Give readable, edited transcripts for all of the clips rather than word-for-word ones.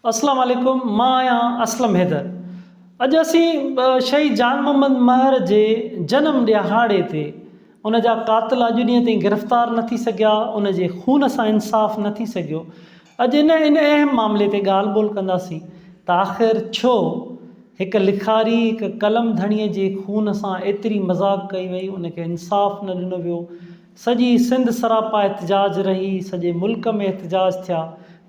اسلام عليڪم مان آهيان اسلم حيدر اڄ اسين شهيد جان محمد مهر جي جنم ڏهاڙي تي ان جا قاتل اڄ ڏينهن تائين گرفتار نه ٿي سگهيا ان جي خون سان انصاف نه ٿي سگهيو اڄ ان ان اهم معاملي تي ڳالهه ٻولهه ڪنداسين ته آخر ڇو هڪ لکاري هڪ قلم ڌڻي جي خون سان ايتري مذاق ڪئي وئي ان کي انصاف نه ڏنو ويو سڄي سنڌ سراپا احتجاج رهي سڄي ملڪ ۾ احتجاج ٿيا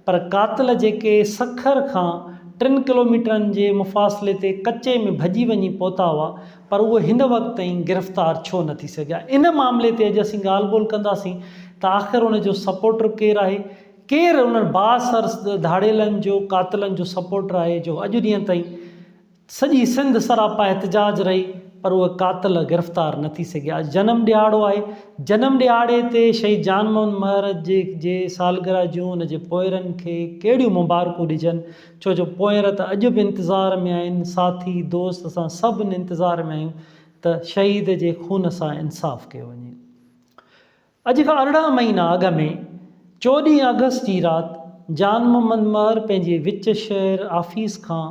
پر قاتل جيڪي سکر کان ٽن ڪلوميٽرن جي مفاصلي تي ڪچي ۾ ڀڄي وڃي پهتا هئا پر اهي هن وقت تائين گرفتار ڇو نه ٿي سگهيا؟ ان معاملي تي اڄ اسين ڳالهه ٻولهه ڪنداسين ته آخر ان جو سپورٽر ڪير آهي؟ ڪير انهن بااثر ڌاڙيلن جو قاتلن جو سپورٽر آهي جو اڄ ڏينهن تائين سڄي سنڌ سراپا احتجاج رهي پر اهي قاتل گرفتار نه ٿي سگهيا. اڄ جنم ڏهاڙو آهي. جنم ڏهاڙي تي شهيد جان محمد مهر جي جي سالگرهه جون ان جي پوئرن کي ڪهڙيون مبارڪون ڏجن ڇو جو پوئر ته اڄ به انتظار ۾ آهن ساٿي دوست اسان سڀ ان انتظار ۾ آهيون ته شهيد جي خون سان انصاف ڪيو وڃي. اڄ کان 18 مهينا اڳ ۾ چوڏهين آگسٽ جي رات جان محمد مهر پنهنجي وچ شهر آفيس کان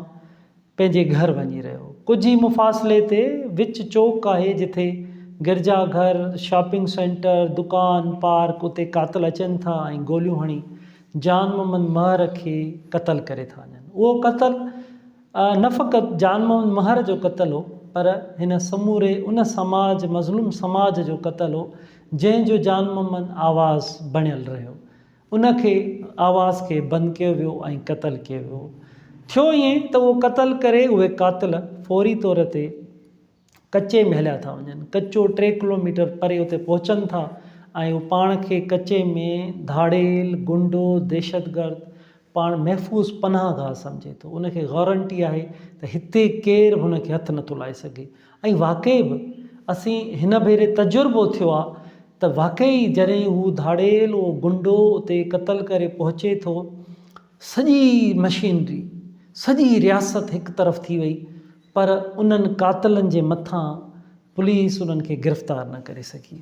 پنهنجي گهر وڃي رهيو هو. ڪجهه ئي مفاصلي تي وچ چوڪ آهي جٿي گرجا گهر، شاپنگ سينٽر، دڪان، پارڪ اتي قاتل اچن ٿا ۽ گوليون هڻي جان محمد مهر کي قتل ڪري ٿا وڃن. اهو قتل نه فقط جان محمد مهر جو قتل هو پر هن سموري ان سماج مظلوم سماج جو قتل هو جنهن جو جان محمد آواز بڻيل رهيو. ان کي آواز کي بند ڪيو ويو ۽ قتل ڪيو ويو. ٿيو ائين ته اهو قتل ڪري اهي قاتل فوري طور تي ڪچي ۾ هليا ٿا وڃن. ڪچو ٽي ڪلوميٽر پري اتي پهچن ٿا ۽ هو پاڻ کي ڪچي ۾ ڌاڙيل، گنڊو، دهشتگرد پاڻ محفوظ پناهه گاهه سمجهي ٿو. ان کي گارنٽي آهي ته هتي ڪير به هن کي هٿ نٿو لائي سگهي ۽ واقعي به اسين هن ڀيري تجربو ٿيو آهي ته واقعي جڏهن هو ڌاڙيل اهو گنڊو اتي قتل ڪري پهچي ٿو سڄي مشينري سڄي رياست هڪ طرف ٿي وئي پر انهن قاتلن جي مٿان پوليس انهن کي گرفتار نه ڪري سگهي.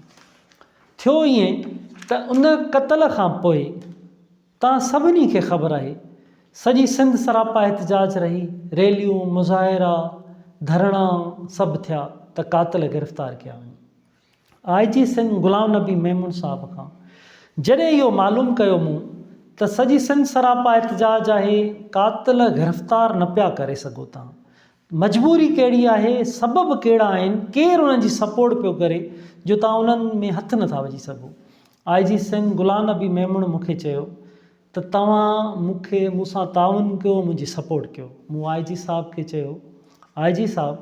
ٿيو ائين ته ان قتل کان پوء توهان سڀني کي خبر آهي سڄي سنڌ سراپا احتجاج رهي، ريليون، مظاهرا، ڌرڻا سڀ ٿيا ته قاتل گرفتار ڪيا وڃن. آء جي سنڌ غلام نبي ميمڻ صاحب کان جڏهن اهو معلوم ڪيو مون ته سڄي سنڌ سراپا احتجاج آهي قاتل گرفتار نه پيا ڪري سگهو تان مجبوري ڪهڙي آهي سبب ڪهڙا آهن ڪير انهن جي سپورٽ پيو ڪري جو تان انهن ۾ هٿ نٿا وجهي سگهو آء جي سنڌ غلام نبي ميمڻ مون کي چيو ته توهان مون کي مون سان تعاون ڪيو منهنجي سپورٽ ڪيو. مون آء جي صاحب کي چيو آء جي صاحب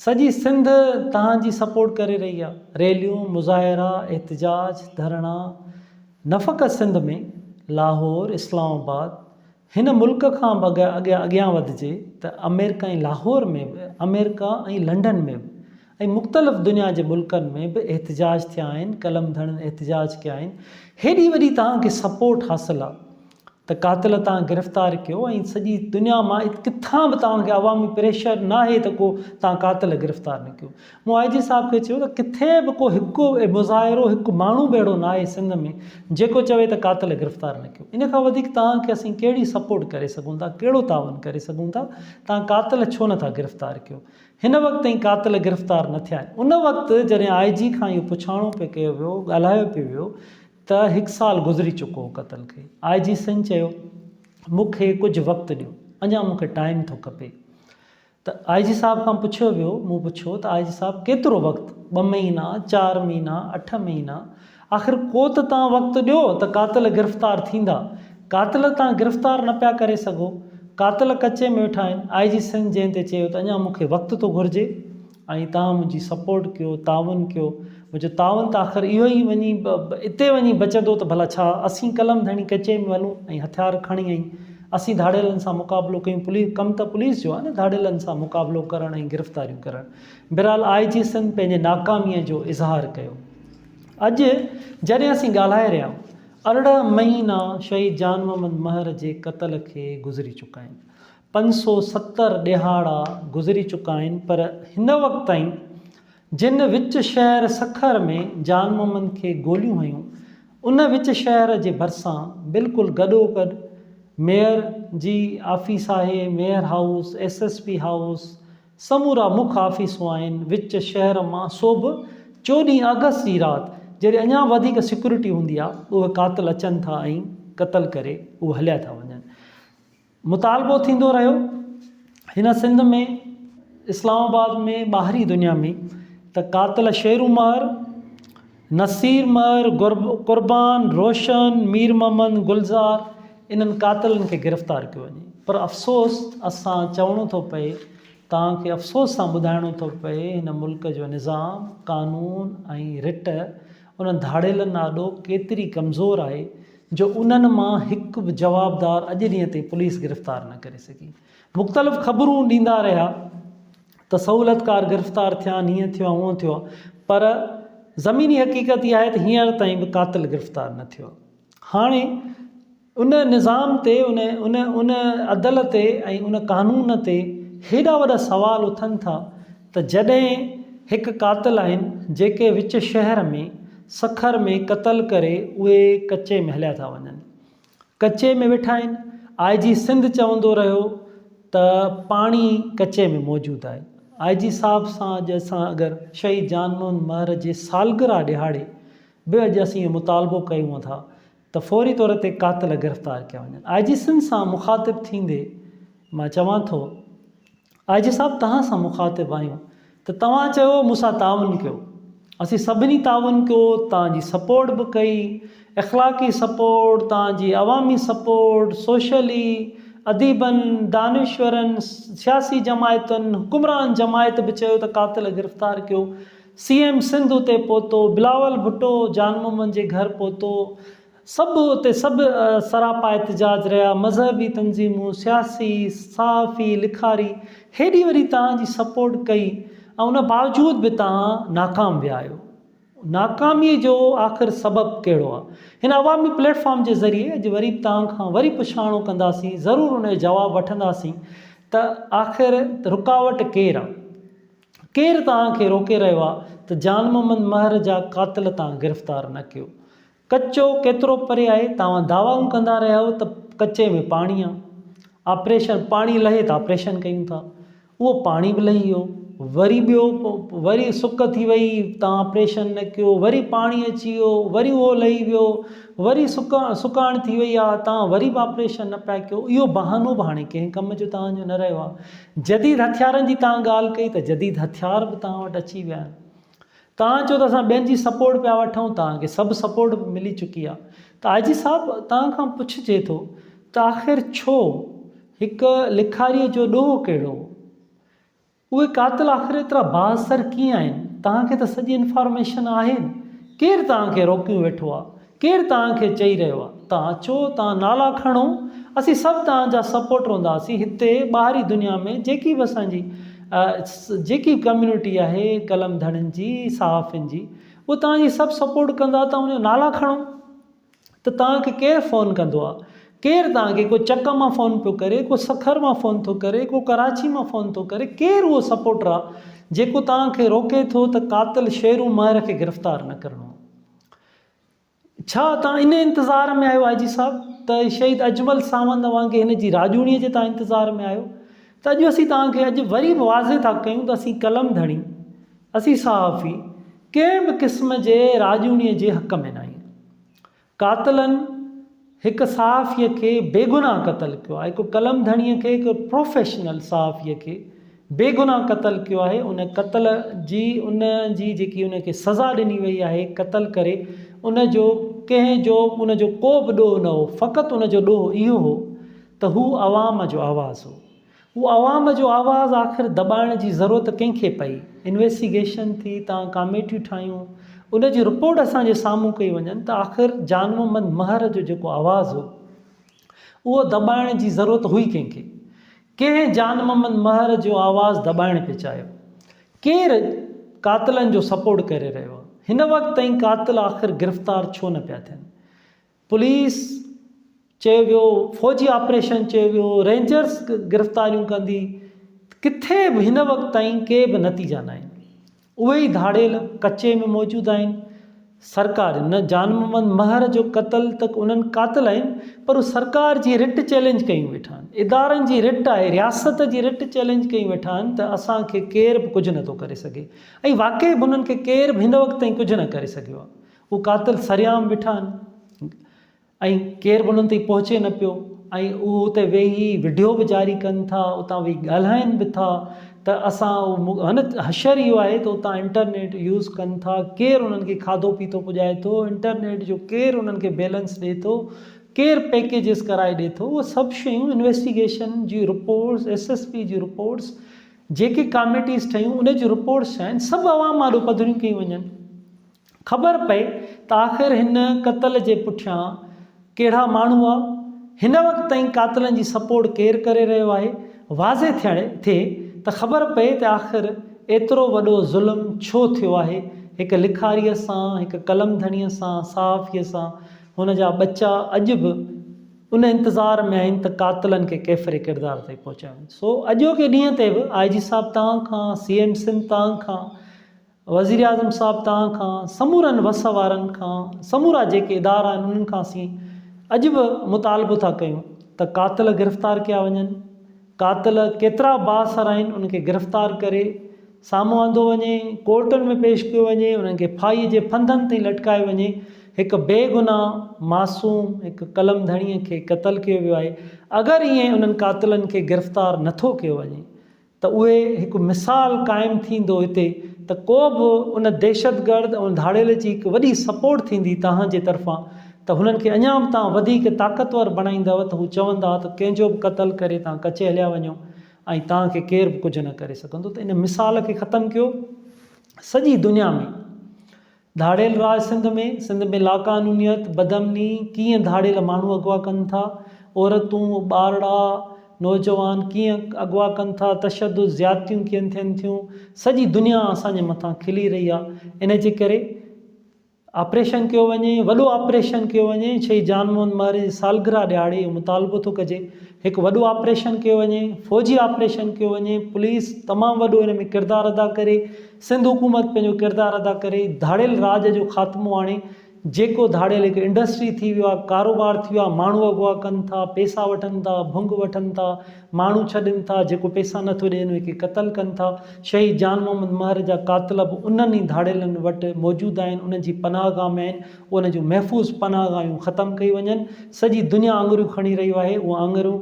سڄي سنڌ توهان جي سپورٽ ڪري رهي آ ريليون مظاهرا احتجاج ڌرڻا نه فقط سنڌ ۾ لاهور اسلام آباد هن ملڪ کان به اڳيان اڳيان وڌجي ته آمريڪا ۽ لاهور ۾ به آمريڪا ۽ لنڊن ۾ به ۽ مختلف دنيا جي ملڪن ۾ به احتجاج ٿيا آهن، قلم ڌڻين احتجاج ڪيا آهن، هيڏي وڏي توهان کي سپورٽ حاصل آ ته قاتل توهان گرفتار ڪيو ۽ سڄي دنيا مان ڪٿان به توهان کي عوامي پريشر ناهي ته ڪو توهان قاتل گرفتار نه ڪيو. مون آء جي صاحب کي چيو ته ڪٿي به ڪو هڪ مظاهرو هڪ ماڻهو به اهڙو ناهي سنڌ ۾ جيڪو چوي ته قاتل گرفتار نه ڪيو. ان کان وڌيڪ توهان کي اسين ڪهڙي سپورٽ ڪري سگهون ٿا، ڪهڙو تعاون ڪري سگهون ٿا، توهان قاتل ڇو نٿا گرفتار ڪيو. هن وقت تائين قاتل گرفتار نه ٿيا آهن. ان وقت جڏهن آء جي کان اهو پڇاڻو پئي ڪيو ويو، ڳالهايو پئي ويو ته هڪ سال گذري چڪو هو قتل کي. آء جي سنڌ چيو مون کي ڪجهه وقت ڏيو، اڃا مون کي ٽائيم ٿو کپي. ته آء جي صاحب کان پڇيو ويو، مون پڇيو ته آء جي صاحب ڪيترو وقت؟ ٻه مهينا، چار مهينا، اٺ مهينا، آخر ڪو ته توهان وقت ڏيو ته قاتل گرفتار ٿيندا. قاتل توهان گرفتار نه پيا ڪري سگهو. قاتل ڪچي ۾ ويٺا آهن. آء جي سنڌ جنهن تي چيو ته اڃا مون کي وقت ٿو گهرجي ۽ توهان منهنجي سپورٽ ڪيو، تعاون ڪيو. منهنجو تعاون ته آخر اهو ئي وڃي اتي وڃي بچندو ته ڀلا ڇا اسين قلم ڌڻي ڪچي ۾ هلون ۽ هٿيار کڻي ۽ اسين ڌاڙيلن سان مقابلو ڪيون. پوليس ڪم ته پوليس جو آهي نه ڌاڙيلن سان مقابلو ڪرڻ ۽ گرفتاريون ڪرڻ. بهرحال آء جي سنڌ پنهنجي ناڪاميء جو اظهار ڪيو. اڄ جڏهن اسين ڳالهائي رهيا آهيون، 18 مهينا شهيد جان محمد مهر جي قتل کي گذري چڪا آهن. 570 ڏهاڙا گذري چڪا آهن پر هن وقت تائين جن وچ شهر سکر ۾ جان محمد کي گوليون هنيون، ان وچ شهر جي ڀرسان بلڪل گڏوگڏ ميئر جي آفيس آهي، mayor house, S S P house, سمورا مک آفيسون آهن، وچ شهر مان سو به چوڏهين آگسٽ جي رات جڏهن اڃا وڌيڪ سيڪيورٽي هوندي آهي اهي قاتل اچن ٿا ۽ قتل ڪري اهي هليا ٿا وڃن. مطالبو ٿيندو رهيو هن سنڌ ۾ اسلام آباد ۾ ٻاهرين دنيا ۾ ته قاتل شيرو مهر، نصير مهر، قربان، روشن، مير محمد، گلزار انهن قاتلن کي گرفتار ڪيو وڃي پر افسوس اسان چوڻو ٿو پئي توهان کي افسوس سان ٻڌائڻو ٿو پئي هن ملڪ جو نظام قانون ۽ رٽ انهن ڌاڙيلن آڏو ڪيتري ڪمزور آهي جو انهن مان هڪ به جوابدار اڄ ڏينهن تائين پوليس گرفتار نه ڪري سگهي مختلف خبرون ڏيندا رهيا ته سهولتڪار گرفتار ٿيا آهن، هيئن ٿيو آهي هونئن ٿيو آهي پر زميني حقيقت اها آهي ته هينئر تائين به قاتل گرفتار نه ٿيو آهي. هاڻي ان نظام تي ان ان ان عدل تي ۽ ان قانون تي هيڏا وڏا سوال اٿن ٿا ته جڏهن هڪ قاتل آهن جيڪي وچ شهر ۾ سکر ۾ قتل ڪري اهي ڪچي ۾ هليا ٿا وڃن ڪچي ۾ ويٺا آهن. آء جي سنڌ چوندو رهيو ته پاڻي ڪچي ۾ موجود آهي. آء جي صاحب سان اڄ اسان اگر شهيد جان محمد مهر جي سالگرهه ڏهاڙي به اڄ اسين اهو مطالبو ڪيون ٿا ته فوري طور تي قاتل گرفتار ڪيا وڃن. آء جي سنڌ سان مخاطب ٿيندي مان چوان ٿو. آء جي صاحب توهان سان مخاطب آهيون ته توهان چيو مون سان تعاون ڪيو اسين سڀني تعاون ڪيو توهان جي سپورٽ به ڪئي اخلاقي سپورٽ توهان جي عوامي سپورٽ سوشلي اديبن دانشورن سياسي جماعتن حڪمران جماعت به چيو ته قاتل گرفتار ڪيو سي ايم سنڌ اتي پهتو بلاول ڀٽو جان محمد جي گهر پهتو سڀ اتي سڀ سراپا احتجاج رهيا، مذهبي تنظيمون، سياسي، صحافي، لکاري هيڏي وڏي توهان جي سپورٽ ڪئي ۽ ان باوجود به توهان ناڪام ويا آهيو. ناڪامي جو آخر سبب ڪهڙو آهي؟ هن عوامي پليٽ فارم جي ذريعي اڄ وري به توهان کان وري پڇاڻو ڪنداسين، ضرور ان جو جواب وٺنداسين ته آخر رڪاوٽ ڪير آهي؟ ڪير توهان کي روڪي رهيو آهي ته جان محمد مهر جا قاتل توهان گرفتار نه ڪيو؟ ڪچو ڪيترو پري آهي، توهان دعوائون ڪندا رهيا آهيو ته ڪچي ۾ پاڻي آ، آپريشن پاڻي لهي ته آپريشن ڪيون ٿا، اهو پاڻي به لهي ويو، وري ٻيو وري سڪ ٿي وئي، توهان آپريشن نه ڪيو، وري پاڻي اچي ويو، وري اهو لهي ويو، وري سڪ سڪاڻ ٿي وئي آ، توهان وري به آپريشن نه پيا ڪيو، اهو بهانو به هاڻي ڪنهن ڪم جو توهان جو نه رهيو آ. جديد هٿيارن جي توهان ڳالهه ڪئي ته جديد هٿيار به توهان وٽ اچي ويا آهن. توهان چئو ته اسان ٻين جي سپورٽ پيا وٺون توهان کي سڀ سپورٽ به ملي چڪي آهي ته آء جي صاحب توهان کان پڇجي ٿو ته آخر ڇو هڪ لکاري جو ڏوهه ڪهڙو هو اهي قاتل آخر ايترا بااثر ڪيئن آهن توهان کي ته سڄي انفارميشن آهي ڪير توهان کي روڪيون ويٺو آهي ڪير توهان کي چئي رهيو آهي توهان اچو توهان نالا کڻو اسين سڀ توهان جا سپورٽر هونداسين هتي ٻاهري دنيا ۾ جيڪي به اسان جي جيڪي به ڪميونٽي آهي قلم ڌڻين جي صحافين جي اهي توهان جي سڀ سپورٽ ڪندا توهان ان جو نالا کڻو ته توهان کي ڪير فون ڪندو آهي ڪير توهان کي ڪو چڪ مان فون پيو ڪري ڪو سکر مان فون ٿو ڪري ڪو ڪراچي مان فون ٿو ڪري ڪير اهو سپورٽر آهي جيڪو توهان کي روڪي ٿو ته قاتل شيرو مهر کي گرفتار نه ڪرڻو ڇا توهان ان انتظار ۾ آهيو آء جي صاحب ته شهيد اجمل ساوند وانگي هن جي راڄوڻي جي توهان انتظار ۾ آهيو ته اڄ اسين توهان کي اڄ وري به واضح ٿا ڪيون ته اسين قلم ڌڻي اسين صحافي ڪنهن به قسم جي راڄوڻي جي حق ۾ ناهيون قاتلن هڪ صحافي کي بيگناهه قتل ڪيو آهي، هڪ قلم ڌڻيء کي، هڪ پروفيشنل صحافي کي بيگناهه قتل ڪيو آهي، ان قتل جي ان جي جيڪي ان کي سزا ڏني وئي آهي قتل ڪري ان جو ڪنهن جو ان جو ڪو به ڏوهه نه هو فقط ان جو ڏوهه اهو هو ته هو عوام جو آواز هو. اهو عوام جو آواز آخر دٻائڻ جي ضرورت ڪنهن کي پئي؟ انويسٽيگيشن ٿي، توهان ڪاميٽيون ٺاهيون، ان جي رپورٽ اسان جي سامهون ڪئي وڃن ته آخر جان محمد مهر جو جيڪو آواز هو، اهو دٻائڻ جي ضرورت هئي ڪنهن کي؟ ڪنهن جان محمد مهر جو آواز دٻائڻ پئي چاهيو؟ ڪير قاتلن جو سپورٽ ڪري رهيو آهي؟ هن وقت تائين قاتل آخر گرفتار ڇو نه پيا ٿين؟ پوليس چيو ويو، فوجي آپريشن چيو ويو، رينجرز گرفتاريون ڪندي، ڪٿي به هن وقت تائين ڪي به نتيجا ناهن. اهي ئي ڌاڙيل ڪچي ۾ موجود آهن. سرڪار نه جان محمد مهر جو قتل ته انهن قاتل آهن پر هو سرڪار جي رٽ چئلينج ڪيون ويٺا آهن ادارن جي رٽ آهي رياست جي رٽ چئلينج ڪيون ويٺا آهن ته اسان کي ڪير به ڪجهه نٿو ڪري سگهي ۽ واقعي به انهن کي ڪير به هن وقت تائين ڪجهه نه ڪري سگهيو آهي هو قاتل سرعام ويٺا آهن. ۽ ڪير به انهن تائين پهچي نه پيو ۽ اهو اتي ويهي وڊيو به جاري ڪن ٿا اتان ويهي ڳالهائين به ٿا ته اسان هن حشر اهو آهي ته اتان انٽرنيٽ يوز ڪن ٿا ڪير انهن کي کاڌو پيتو پڄائي ٿو انٽرنيٽ جو ڪير انهن کي بيلنس ڏي ٿو ڪير پيڪيجز ڪرائي ڏي ٿو اهي سڀ شيون انويسٽيگيشن جي رپورٽس ايس ايس پي جي رپورٽس جيڪي ڪاميٽيز ٺهيون ان جون رپورٽس ڇا آهن سڀ عوام آڏو پڌريون ڪيون وڃن. خبر پئي ته آخر هن قتل جي پٺيان ڪهڙا ماڻهو هئا، هن وقت تائين قاتلن جي سپورٽ ڪير ڪري رهيو آهي، واضح ٿيڻ ٿئي ته خبر پئي ته آخر ايترو وڏو ظلم ڇو ٿيو آهي، هڪ لکاريء سان، هڪ قلم ڌڻيء سان، صحافيء سان، هن جا ٻچا اڄ به ان انتظار ۾ آهن ته قاتلن کي ڪيفر ڪردار تائين پهچايو وڃي. سو اڄوڪي ڏينهن تي به آء جي صاحب توهان کان، سي ايم سنڌ توهان کان، وزيراعظم صاحب توهان کان، سمورن وس وارن کان، سمورا جيڪي ادارا آهن انهن کان اسين اڄ به مطالبو ٿا ڪيون ته قاتل گرفتار ڪيا وڃن، قاتل ڪيترا بااثر آهن انهن کي گرفتار ڪري سامهون آندو وڃي، ڪورٽن ۾ پيش ڪيو وڃي، انهن کي ڦاهي جي ڦندن تائين لٽڪايو وڃي، هڪ بيگناهه معصوم هڪ قلم ڌڻيء کي قتل ڪيو ويو آهي، اگر ائين انهن قاتلن کي گرفتار نٿو ڪيو وڃي ته اهي هڪ مثال قائم ٿيندو هتي ته ڪو به ان دهشتگرد ۽ ڌاڙيل جي هڪ وڏي سپورٽ ٿيندي توهان جي طرفان ته هنن کي اڃا به توهان وڌيڪ طاقتور بڻائيندؤ ته هو چوندا ته ڪنهن جو به قتل ڪري توهان ڪچي هليا وڃو ۽ توهان کي ڪير به ڪجهه نه ڪري سگهندو ته ان مثال کي ختم ڪيو سڄي دنيا ۾. ڌاڙيل راڄ سنڌ ۾، سنڌ ۾ لاقانونيت، بدامني، ڪيئن ڌاڙيل ماڻهو اغوا ڪن ٿا، عورتون، ٻارڙا، نوجوان ڪيئن اغوا ڪن ٿا، تشدد، زيادتيون ڪيئن ٿين ٿيون، سڄي دنيا اسان جي مٿان کلي رهي آ، ان جي ڪري آپريشن ڪيو وڃي، وڏو آپريشن ڪيو وڃي، شهيد جان محمد مهر جي سالگرهه ڏهاڙي اهو مطالبو ٿو ڪجي، هڪ وڏو آپريشن ڪيو وڃي، فوجي آپريشن ڪيو وڃي، پوليس تمام وڏو ان ۾ ڪردار ادا ڪري، سنڌ حڪومت پنهنجو ڪردار ادا ڪري ڌاڙيل راڄ جو خاتمو آڻي، جيڪو ڌاڙيل هڪ انڊسٽري ٿي ويو آهي، ڪاروبار ٿي ويو آهي، ماڻهو اغوا ڪن ٿا، پئسا وٺن ٿا، ڀنگ وٺن ٿا، ماڻهو ڇڏين ٿا، جيڪو پئسا نه ٿو ڏين ان کي قتل ڪن ٿا، شهيد جان محمد مهر جا قاتل به انهن ئي ڌاڙيلن وٽ موجود آهن، انهن جي پناهه گاهه ۾ آهن، انهن جون محفوظ پناهه گاهيون ختم ڪئي وڃن، سڄي دنيا آڱريون کڻي رهي آهي، اهي آڱريون.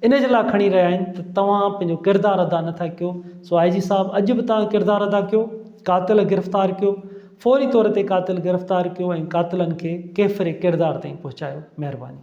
ان جي لاء کڻي رهيا آهن ته توهان پنهنجو ڪردار ادا نه ٿا ڪيو سو آء جي صاحب اڄ به توهان ڪردار ادا ڪيو قاتل گرفتار ڪيو فوري طور تي قاتل گرفتار ڪيو ۽ قاتلن کي ڪيفر ڪردار تائين پهچايو مهرباني.